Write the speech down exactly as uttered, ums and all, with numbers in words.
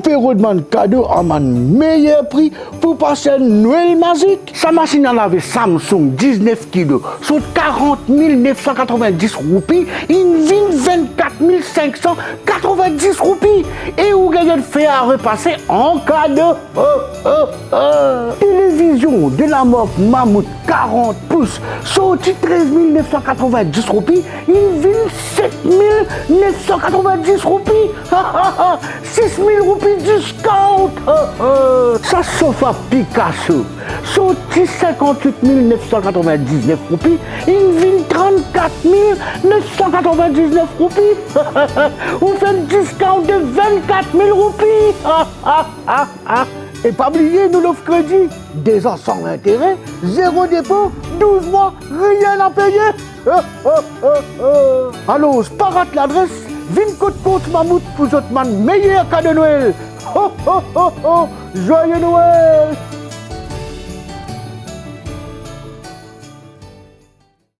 pe rod bann kado a bann meyer pri pou pas enn Nwel mazik. Sa masinn a lave Samsung diznef kilo, so karant mil nef san katrovin-dis roupi, inn vinn vennkat mil sink san katrovin-dis roupi, e ou gagn enn fer a repase an kado. Oh, oh, oh. Televizion de lamark Mammouth karant pous, sorti trez mil nef san katrovin-dis roupi, inn vinn set mil nef san katrovin-dis roupi. Sis mil roupi discount. Sa sofa Picasso, sorti sinkant-wit mil nef san katrovin-diznef roupi, inn vinn trannkat mil nef san katrovin-diznef roupi. Ou fer enn discount de vennkat mil roupi. E pa bliye, nou lof kredi, dez an san intere, zero depo, douz mwa, rien a peye. Alor, pa rat ladres, vinn kot kont Mammouth pou zot bann meyer kado Nwel. Ho, ho, ho, ho! Joyeux Noël!